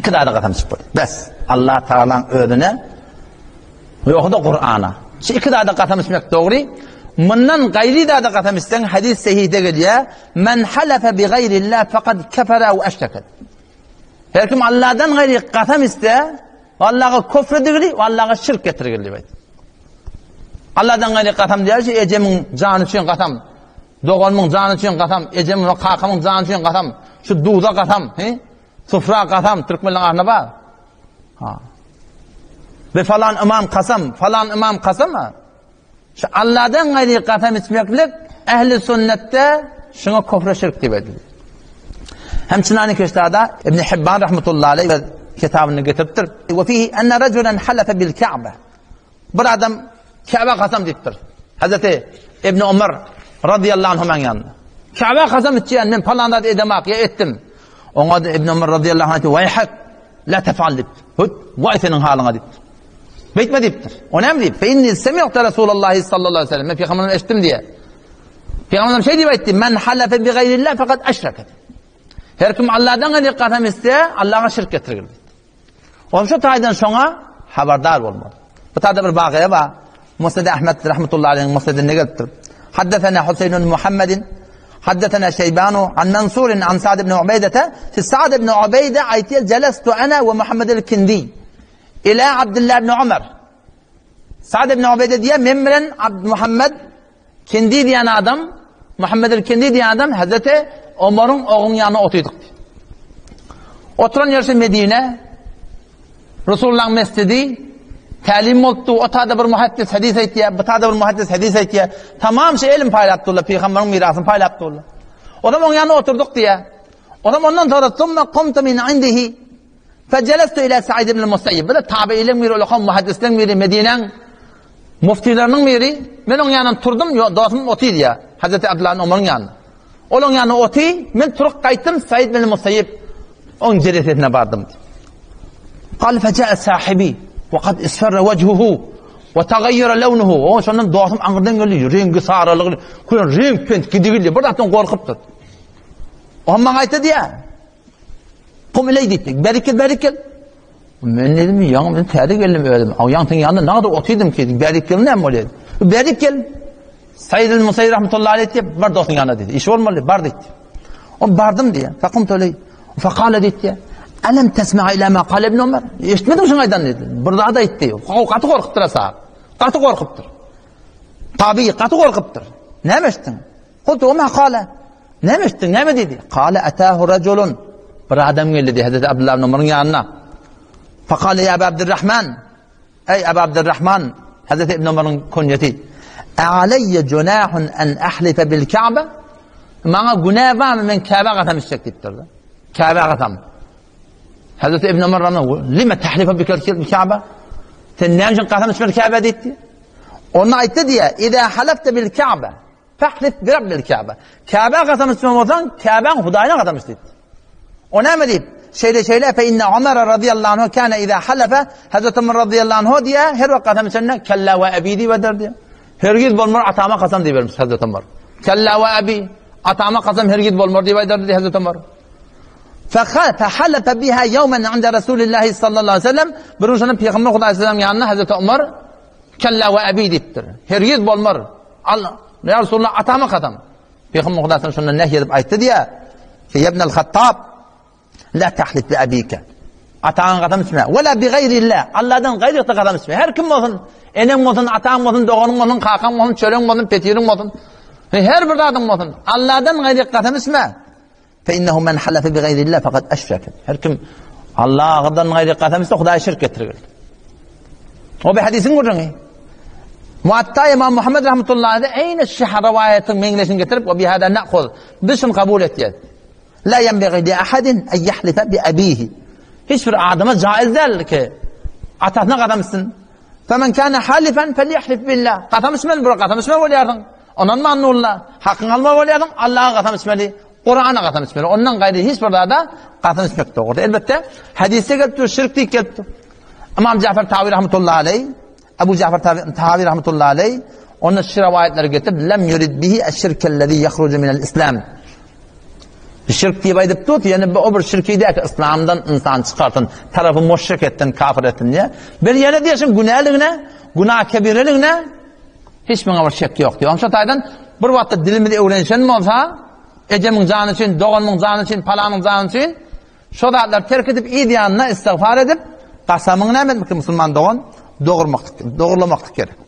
İki zada kasam içip bolýar. Bes. Allah Taala'ň özüne ýogsa-da Kur'ana. Şu iki zada kasam içmek dogry. Mundan gaýry zada kasam içseň hadis sahihde gelýär. Men halafa bi gaýrillah faqad kafara we eşreke. Her kim Allah'dan gaýry kasam içse, Allah'a küfr edigili we Allah'a şirk getirgili diýip aýtdy. Allah'dan gaýry kasam diýär, şu ejemiň jany üçin kasam, doganymyň jany üçin kasam, ejemiň we kakamyň jany üçin kasam, şu duza kasam, he? Sufra kasam, türkmenleň arasynda bar. Ha. Ve falan imam kasam, falan imam kasam. Şu Allah'dan gaýry kasam içmeklik ehli sünnetde şuňa kufra şirk diýip aýdylýar. Hem çynany keşdada İbn Hibban rahmetullahi aleyh öz kitabynda getiripdir. Ve fihi enne rajulan halafa bil Ka'be. Bir adam Käbä kasam diýipdir. Hazreti İbn Umar radıyallahu anhu'nyň ýanynda. Käbä kasam içýän men palan zat edemak ýa etdim. Oňa da İbn Umar radıyallahu anh waýhak la tefal diýipdir. Hut, waý seniň halyňa diýipdir. Beýtme diýipdir. O näme diýip? Fe inni semi'tu Rasulullah sallallahu aleyhi ve sellem. Men peygamberden eşitdim diýe. Peygamberimiz şeý diýip aýtdy: "Men halafa bi gaýrillah faqat aşraka." Her kim Allahdan gaýry kasam etse, Allaha şirk getirir. Ol şu taýdan şoňa habardar bolmaly. Bu taýda bir wakyýa bar. Musnad Ahmed rahmetullahi aleyhiň musnadynda gelipdir. Haddathana Huseyn ibn Muhammed Haddathana Şeyban an Mansur an Sa'd ibn Ubeýde fi Sa'd ibn Ubeýde aýtýar jelestu ana we Muhammed el-Kindi ila Abdullah ibn Umar. Sa'd ibn Ubeýde diýýär, men bilen Abd Muhammed Kendi diýen adam, Muhammed el-Kendi diýen adam Hazreti Omaryň oglunyň ýanynda otyrdyk. Oturan ýersi Medine, Resulullahyň mesjidi, tälim bolupdy, o tada bir muhaddis hadis aýtýar, bu tada bir muhaddis hadis aýtýar. Tamam şu elim paýlap durlar, pygamberiň mirasyny paýlap durlar. Onam oň ýanynda oturdyk diýýär. Onam ondan sonra summa qumtu min indihi Fejelestu ila Said ibn Musayyib. Bu da tabiileň biri, ulakam muhaddisleň biri, Medinäň muftileriniň biri. Men oň ýanynda turdum, dostum otyr diýýär. Hazreti Abdullah ibn Omaryň ýanynda. Ol oň ýanynda oty, men turup gaýtdym, Said ibn Musayyib oň jelesesine bardym. Qal feja'a sahibi we kad isfarra wajhuhu we tagayyara lawnuhu. O şondan dostum aňyrdan geldi, reňgi saralygy, küren reňk pent gidigildi. Bir zatdan gorkupdyr. O maňa aýtdy diýýär. Kum ileý diýdi. Beri gel, beri gel. Men dedim, ýaňy men täze geldim özüm. Aw ýaňy seň ýanynda nada otydym ki, beri gel näme bolýar? Beri gel. Said al-Musayyib rahmetullahi alayhi diýip, bar dostuň ýanyna diýdi. Iş bolmaly, bar diýdi. O bardym diýdi. Fakum tolay. Faqala diýdi. Alam tasma ila ma qala ibn Umar. Eşitmedim şuň aýdan diýdi. Bir zat aýtdy. O gaty gorkupdyr asa. Gaty gorkupdyr. Tabi gaty gorkupdyr. Näme eşitdiň? Kultu we ma kale? Näme eşitdiň, näme diýdi? Kale atahu rajulun. Bir adam geldi diýdi Hazreti Abdullah ibn Umaryň ýanyna. Fakale ya Abu Abdurrahman. Ey Abu Abdurrahman, Hazreti Ibn Umaryň kunýeti. Alayya junahun an ahlifa bil Ka'ba? Maňa günä barmy men Käbä kasam içjek diýipdir. Käbä kasam. Hazreti Ibn Umar radhiyallahu lima tahlifu bil Ka'ba? Sen näme üçin kasam içmeli Käbä diýdi. Onda aýtdy diýe, "Iza halafta bil Ka'ba" Fahlif bi Rabbil Käbe. Käbä kasam içmeli bolsaň, Käbäň Hudaýyna kasam iç diýipdir. O näme diýip? Şeýle şeýle fe inne Umar radhiyallahu anhu kana iza halafa Hazrat Umar radhiyallahu anhu diýe her wagt kasam içende kella we abi diýip eder diýe. Hergiz bolmar atama kasam diýip bermiş Hazrat Umar. Kella we abi atama kasam hergiz bolmar diýip aýdardy diýe Hazrat Umar. Fahalafa biha yawman inda Rasulillah sallallahu aleyhi ve sellem bir gün şonda Peygamber Hudaý sallam ýanynda Hazrat Umar Kella we abi diýipdir. Hergiz bolmar. Al, ya Resulullah atama kasam. Peygamber Hudaýdan şonda näh edip aýtdy diýä. Ki ibn al-Hattab la tahlif bi abika. Ataňa kasam içme. We la bi gaýrillah. Allahdan gaýry kasam içme. Her kim bolsun, eneň bolsun, ataň bolsun, doganyň bolsun, kakaň bolsun, çöreň bolsun, petiriň bolsun. Her bir zadyň bolsun. Allahdan gaýry kasam içme. Fe innehu men halafe bi gaýrillah fakat eşreke. Her kim Allahdan gaýry kasam içse Hudaýa şirk getirir. O bir hadisin gürrüňi. Muatta İmam Muhammed rahmetullahi aleyh eýne şu riwaýatyň meňzeşini getirip, o bihada na'khuz. Biz şunu kabul etýäris. La yenbaghi li ahadin en yahlifa bi abihi. Hiç bir adama jaiz däl ki atasyna kasam içsin. Femen kana halifan felyahlif billah. Kasam içmeli, bir kasam içmeli bolýarsyň. Ondan mannulla, hakyňy almaly bolýarsyň, Allaha kasam içmeli, Kurana kasam içmeli. Ondan gaýry hiç bir zada kasam içmek dogry. Elbetde, hadisde gelip dur, şirk diýip gelip dur. Imam Jafar Tawi rahmetullahi aleyh, Abu Jafar Tawi rahmetullahi aleyh, onda şu rowaýatlary getirip, lem yurid bihi eş-şirkellezi yahrucu minel islam. Şirk diýip aýdyp dur, ýöne bu o bir şirki däl ki, yslamdan ynsan çykarsyn, tarapy muşrik etsin, kafir etsin diýe. Bir ýene diýşin günäligine, günah kebireligine hiç muňa bir şek ýok diýip. Şo taýdan bir wagtda dilimiz öwrenişen bolsa, ejemiň jany üçin, doganymyň jany üçin, palanyň jany üçin şo zatlary terk edip, yz ýanyna istigfar edip, gasamyňy näme etmek musulman dogan? Dogurmaklyk, dogurlamaklyk gerek.